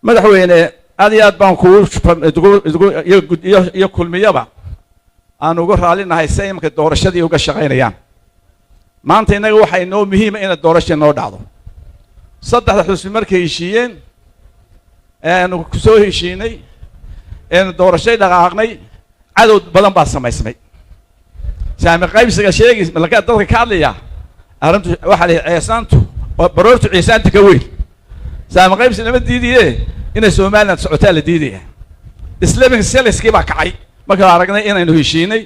Madaxweyne, aad iyo aad baan kugu iyo Kulmiyaba aan uga raalinahay si imanka doorashadii uga shaqaynayaan. Maanta innaga waxaa inoo muhiima ina doorasha inoo dhacdo. Saddexda xusbi markay heshiiyeen, eanu ku soo heshiinay, eenu doorashay dhaqaaqnay, cadow badan baa samaysmay. Saami qaybsiga sheegi dadka ka hadlaya arrintu waxaa la yihi ceesaantu baroortu ciisaanta ka weyn. Saami qaybsi lama diidiye, inay Somaliland socotaa la diidaya. Sleeping cellskii baa kacay markaan aragnay inaynu heshiinay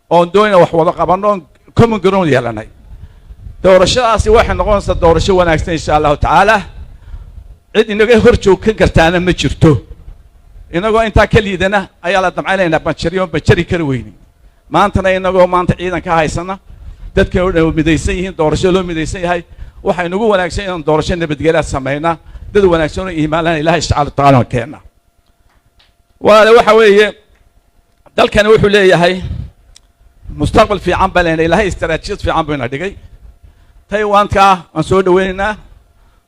oon doonayna wax wada qabanno, oon common ground yeelanay. Doorashadaasi waxay noqonaysaa doorasho wanaagsan, insha Allahu tacaala. Cid inaga hor joogkan kartaana ma jirto. Inagoo intaa ka liidana ayaa la damcaynaynaa banjariyo banjari kari weyni. Maantana inagoo maanta ciidan ka haysana, dadkan oo dhan midaysan yihiin, doorasho loo midaysan yahay, waxay nagu wanaagsan inaan doorasho nabadgelya samaynaa, dad wanaagsan oo iimaanlana Ilahay subxaana watacaala keena. Walaale, waxa weeye dalkani wuxuu leeyahay mustaqbal fiican baa leenahay. Ilahay istaraatiijiyad fiican buu ina dhigay. Taiwanka waan soo dhaweynaynaa.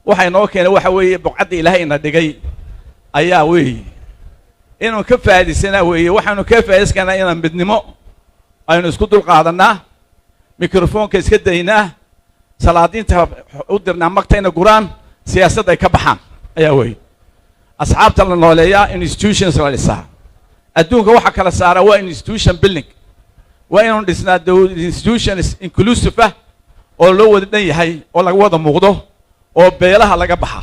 Waxay noo keenay waxa weeye buqcadda Ilaahay ina dhigay ayaa weeye inuu ka faa'iidaysanaa weeye. Waxaanu ka faa'iidaysanaa inaan midnimo aynu isku dul qaadanaa, mikrofoonka iska daynaa, salaadiinta u dirnaa magtayna guraan, siyaasadda ay ka baxaan ayaa weeye. Asxaabta la nooleeyaa, institutions la dhisaa. Adduunka waxa kala saaraa waa institution building. Waa inaanu dhisnaa institutions inclusive ah oo loo wada dhan yahay oo laga wada muuqdo oo beelaha laga baxa.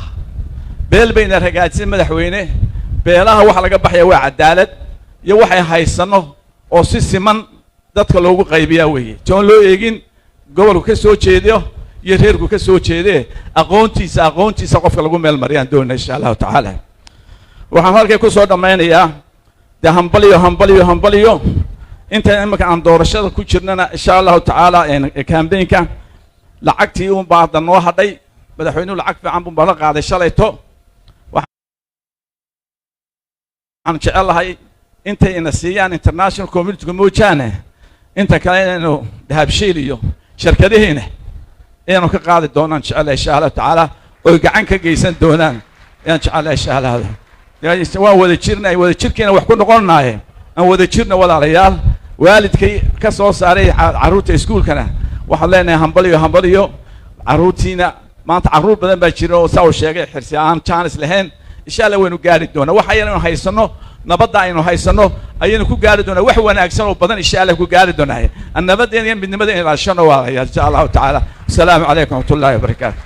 Beel bayna ragaajin, madaxweyne. Beelaha waxa laga baxaya waa cadaalad iyo waxay haysanno oo si siman dadka loogu qaybiyaa weeye, toon loo eegin gobolku ka soo jeedo iyo reerku ka soo jeedee, aqoontiisa qofka lagu meel mariyaan doonaa, insha Allahu tacaala. Waxaan halkay ku soo dhammaynayaa dee hambaliyo, hambaliyo, hambaliyo. Inta imika aan doorashada ku jirnana, insha Allahu tacaala, campaignka lacagtii un baa hadda noo hadhay. Madaxweynuhu lacag fiican buu bala qaaday shalayto. Waxaan jecel lahay intay ina siiyaan international communityga moojaane, inta kale inaynu Dahabshiil iyo shirkadihiina inaynu ka qaadi doonaan jecelahay, insha Allahu tacaala, oy gacan ka geysan doonaan ayaan jecelahay, insha Allah. Waan wada jirnay, wada jirkiina wax ku noqonnaaye. Aan wada jirna, walaalayaal. Waalidkay ka soo saaray carruurta iskuulkana waxaan leenahay hambaliyo, hambaliyo. Carruurtiina maanta carruur badan baa jira oo saa uu sheegay Xirsi aan chance lahayn. Insha Allah waynu gaari doonaa. Waxa yar aynu haysanno, nabadda aynu haysanno ayaynu ku gaari doonaa wax wanaagsan oo badan, insha Allah ku gaari doonaa. Nabaddeena iyo midnimada in ilaashano, walaalayaal, insha Allahu tacaala. Asalaamu calaykum waraxmat ullahi wabarakaatu.